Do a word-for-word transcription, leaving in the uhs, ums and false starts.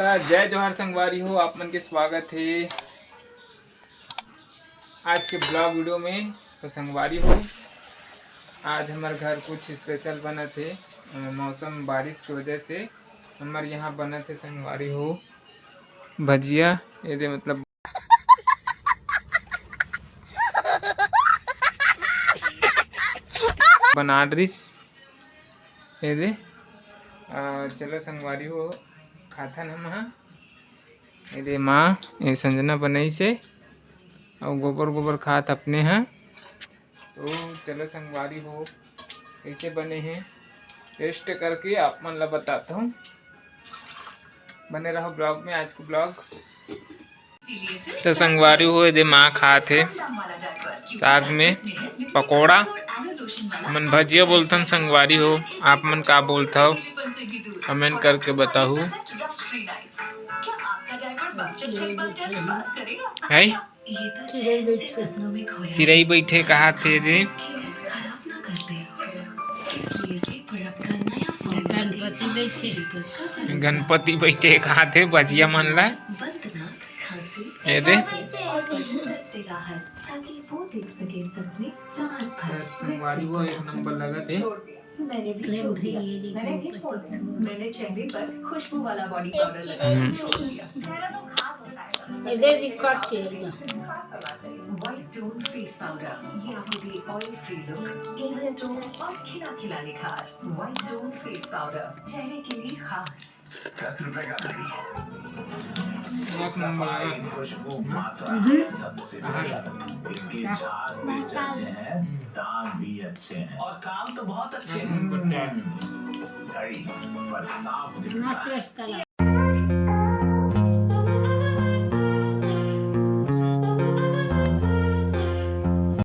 त जय जोहार संगवारी हो, आप मन के स्वागत हे आज के ब्लॉग वीडियो में। तो संगवारी हो, आज हमर घर कुछ स्पेशल बनत हे। अ, मौसम बारिश के वजह से हमर यहाँ बनत हे संगवारी हो भजिया। ये दे मतलब बना डरिस। ये दे, अ, चलो संगवारी हो, खाथन हम हा। ये दे माँ, ये संजना बनई से, अउ गोबर गोबर खात अपने हा। तो चलो संगवारी हो, कैसे बने हैं, टेस्ट करके आप मन ला बताता हूँ। बने रहो ब्लॉग में, आज का ब्लॉग। तो संगवारी हो, ये दे माँ खात हे साग में पकौड़ा। हमन भजिया बोलथन संगवारी हो, आप मन का बोलथव, कमेंट करके बताहू। है चिरई बइठे कहाथे दे। गणपति बइठे। गणपति बइठे कहाथे भजिया मन ला। ये दे। संगवारी हो, एक नंबर लगत हे। मैंने भी छोड़ दिया। मैंने भी छोड़ दिया। मैंने चेहरे पर खुशबू वाला बॉडी पाउडर लगाना छोड़ दिया। मेरा तो खास बताएगा। इधर रिकॉर्ड किया। खास वाला चाहिए। White Tone Face Powder। ये आपको दे oil free look, intense tone और खिला खिला निखार। White Tone Face Powder, चेहरे के लिए खास। दस रुपए का घड़ी। एक नंबर लगा। खुशबू मात्रा सबसे बढ़िया। इसके झाग भी जच्चे हैं, दाग भी अच्छे हैं और काम तो बहुत अच्छे हैं। घड़ी पर साफ दिखता है।